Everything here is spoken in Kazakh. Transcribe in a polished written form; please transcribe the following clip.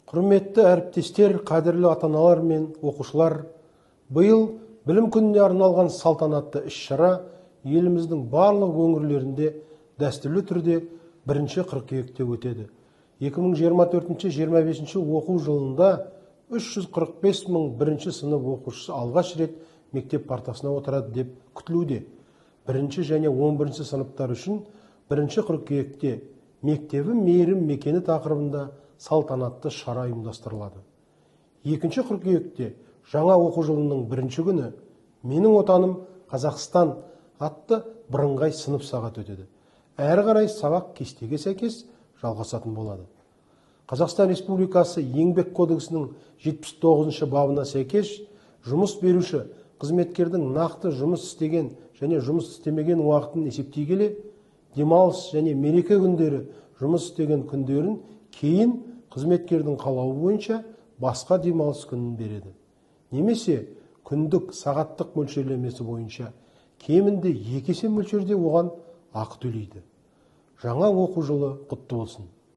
Құрметті әріптестер, қадірлі ата-аналар мен оқушылар, биыл білім күніне арналған салтанатты іс-шара еліміздің барлық өңірлерінде дәстүрлі түрде 1 қыркүйекте өтеді. 2024-25 оқу жылында 345 мың бірінші сынып оқушысы алғаш рет мектеп партасына отырады деп күтілуде. Бірінші және 11 сыныптар үшін 1 қыркүйекте мектебім мейірім мекені тақырыбында салтанатты шара ұйымдастырылады. 2 қыркүйекте жаңа оқу жылының бірінші күні «Менің отаным Қазақстан» атты бірыңғай сынып сағат өтеді. Әрі қарай сабақ кестеге сәйкес жалғасатын болады. Қазақстан Республикасы Еңбек кодексінің 79 бабына сәйкес жұмыс беруші қызметкердің нақты жұмыс істеген және жұмыс істемеген уақытын есептей келе, демалыс және мереке күндері жұмыс істеген күндерін кейін қызметкердің қалауы бойынша басқа демалыс күнін береді. Немесе күндік сағаттық мөлшерлемесі бойынша кемінде 2 есе мөлшерде оған ақы төлейді. Жаңа оқу жылы құтты болсын.